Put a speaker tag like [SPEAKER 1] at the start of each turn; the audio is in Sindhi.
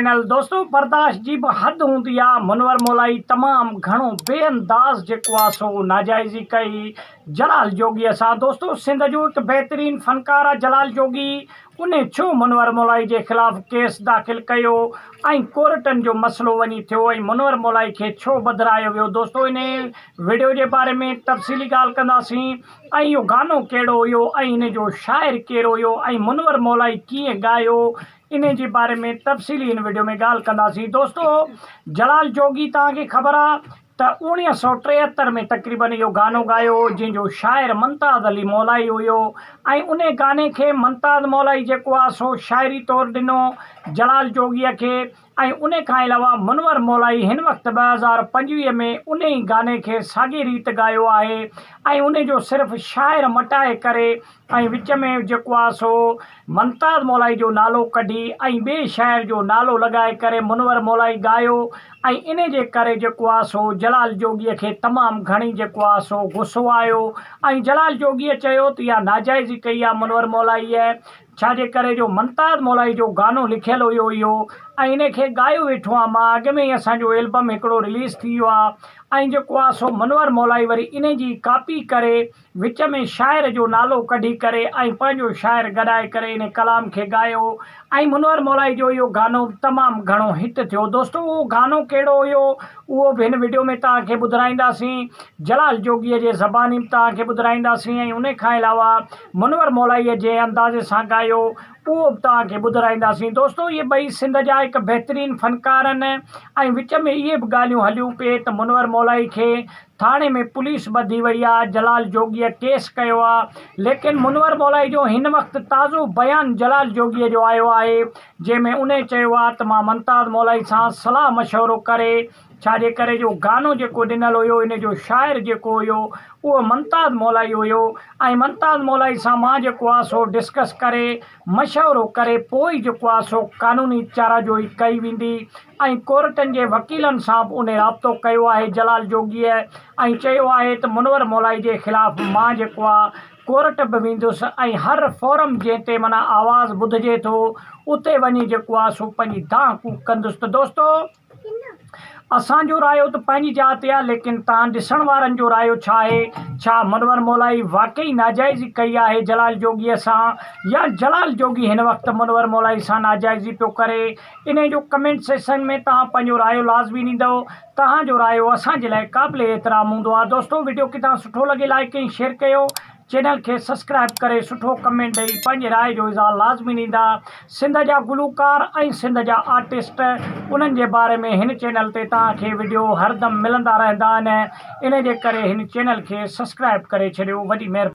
[SPEAKER 1] چينل دوستو برداشت جي به حد هوندي آ منور مولائي تمام گهڻو بي انداز جيڪو آ سو ناجائزي ڪئي جلال جوڳي سان دوستو سنڌ جو هڪ بهترين فنڪار آ جلال جوڳي انهي ڇو منور مولائي جي خلاف ڪيس داخل ڪيو ۽ ڪورٽن جو مسئلو وڃي ٿيو ۽ منور مولائي کي ڇو ٻڌرايو ويو دوستو انهي وڊيو جي باري ۾ تفصيلي ڳالهه ڪنداسين ۽ اهو گانو ڪهڙو هيو ۽ ان جو شاعر ڪير هيو ۽ منور مولائي ڪيئن ڳايو انهي جي باري ۾ تفصيلي هن وڊيو ۾ ڳالهه ڪنداسين دوستو جلال جوڳي توهان کي خبر آ ته اوڻيهه سئو ٽيهتر ۾ تقريبن اهو گانو ڳايو هو جنهن جو شاعر ممتاز علي مولائي هيو ۽ انهي گاني کي ممتاز مولائي جيڪو آ سو شاعري طور ڏنو جلال جوڳي کي ۽ ان کان علاوه منور مولائي هن وقت 2025 ۾ ان ئي گاني کي ساڳي ريت ڳايو آهي ۽ ان جو صرف شاعر مٽائي ڪري ۽ وچ ۾ جيڪو آهي سو ممتاز مولائي جو نالو ڪڍي ۽ ٻئي شاعر جو نالو لڳائي ڪري منور مولائي ڳايو ۽ ان جي ڪري جيڪو آهي سو جلال جوڳي کي تمام گهڻي جيڪو آهي سو غصو آيو ۽ جلال جوڳي چيو ته اها ناجائزي ڪئي آهي منور مولائيء ڇا جي ڪري جو ممتاز مولائي جو گانو لکيل هيو اهو ۽ ان کي ڳايو ويٺو آهيان مان اڳ ۾ ئي اسان جو البم هڪڙو رليز ٿي ويو آهي ۽ جيڪو آهي سو منور مولائي وري ان جي ڪاپي ڪري وچ ۾ شاعر جو نالو ڪڍي ڪري ۽ پنهنجو شاعر گڏائي ڪري ان ڪلام کي ڳايو ۽ منور مولائي جو اهو گانو تمام گهڻو هٽ ٿيو دوستو اهو گانو ڪهڙو هيو اهو به هن وڊيو ۾ توهان کي ٻڌرائينداسين، جلال جوڳيء جي زباني به توهان کي ٻڌرائينداسين ۽ انهي کان علاوه منور مولائيء جنهن اندازي سان ڳايو اهو به توهان کي ٻڌرائينداسين. دوستو اهي ٻئي سنڌ جا هڪ بهترين فنڪار آهن ۽ وچ ۾ اهي به ڳالهيون هليون پئي ته منور مولائي کي ٿاڻي ۾ پوليس ٻڌي وئي آهي، جلال جوڳيء ڪيس ڪيو آهي ليڪن منور مولائي جو هن وقت تازو بيان جلال جوڳيء جو آيو آهي جنهن ۾ انهي چيو آ ته مان ممتاز مولائي سان صلاح مشورو ڪري ڇا جي ڪري جو گانو جيڪو ڏنل هيو ان جو شاعر جيڪو هيو اهو ممتاز مولائي هيو ۽ ممتاز مولائي سان مان جيڪو آ سو ڊسڪس ڪري مشورو ڪري پوء ئي جيڪو آ سو قانوني چاره جوئي ڪئي ويندي ۽ ڪورٽن جي وڪيلن سان به انهي رابطو ڪيو آهي جلال جوڳيء ۽ چيو آهي ته منور مولائي جي خلاف مان جيڪو آ ڪورٽ به ويندس ۽ هر فورم جنهن تي معنيٰ آواز ٻڌجي ٿو اتي وڃي جيڪو آ سو پنهنجي دانهن ڪوڪ ڪندس ته دوستو اسان جو رايو ته پنهنجي جاء تي آ ليڪن تان ڏسڻ وارن جو رايو ڇا آهي ڇا منور مولائي واقعي ناجائزي ڪئي آهي جلال جوڳي سان يا جلال جوڳي هن وقت منور مولائي سان ناجائزي پيو ڪري انهي جو ڪمينٽ سيڪشن ۾ توهان پنهنجو رايو لازمي ڏيندو توهان جو رايو اسان جي لاء قابل احترام هوندو آ دوستو وڊيو ڪٿان سٺو لڳي لائيڪ ۽ شيئر ڪيو چينل کي سسڪرائب ڪري سٺو ڪمينٽ ڏئي پنهنجي راء جو اظهار لازمي ڏيندا سنڌ جا گلوڪار ۽ سنڌ جا آرٽسٽ انهن جي باري ۾ هن چينل تي توهان کي وڊيو هردم ملندا رهندا آهن ان جي ڪري هن چينل کي سسڪرائب ڪري ڇڏيو وڏي مهرباني.